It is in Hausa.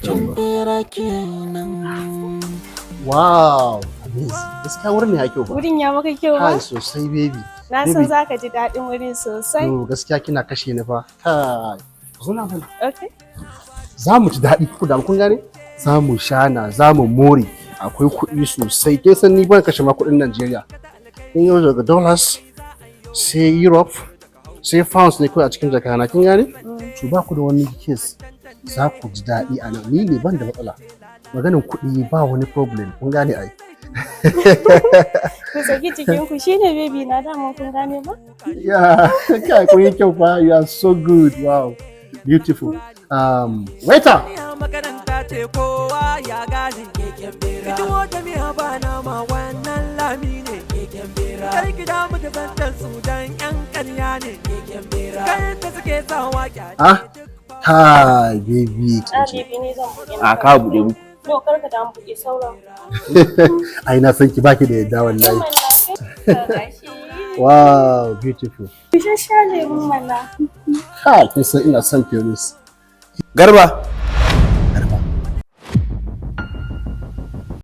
Keken bera kenan. Wow, amazing. Gaskiya wurin ne ya kyau ba. Wurin ya maka kyau ba? Kai, sosai, baby. Na san Baby. za ka ji daɗin wurin sosai. No, gaskiya kina kashe ni fa. Kai, zo na mana. Okay. Za mu ji daɗi ku da kun gane? Za mu shana, za mu more. Akwai kuɗi sosai. Ke san ni ban kashe ma kuɗin Najeriya. Kin yau daga dollars sai Europe sai pounds ne kawai a cikin jakana, kin gane? To, ba ku da wani case, za ku ji daɗi a nan. Ni ne ban da matsala. Maganin kuɗi ba wani problem, kun gane ai. Ku saki jikinku, shine baby na dama, kun gane ba? Yeah, kai, kun yi kyau fa. You are so good. Wow. Beautiful. Waiter. Makaranta ce, kowa ya gane keken bera. Tuwo da miya ba nama, wannan lami ne keken bera. Kar ki damu da zantan su, dan yan ƙarya ne keken bera. Kayan da suke sawa kyale. Ah, hi baby. Ah, baby, ni zan buɗe A maka. ka buɗe mu. No, kar ka damu, buɗe sauran. Ai na san ki baki da yadda wallahi. Gashi. Wow, beautiful. Ku sha lemu mana. Kai, kin san ina son Feroz. Garba.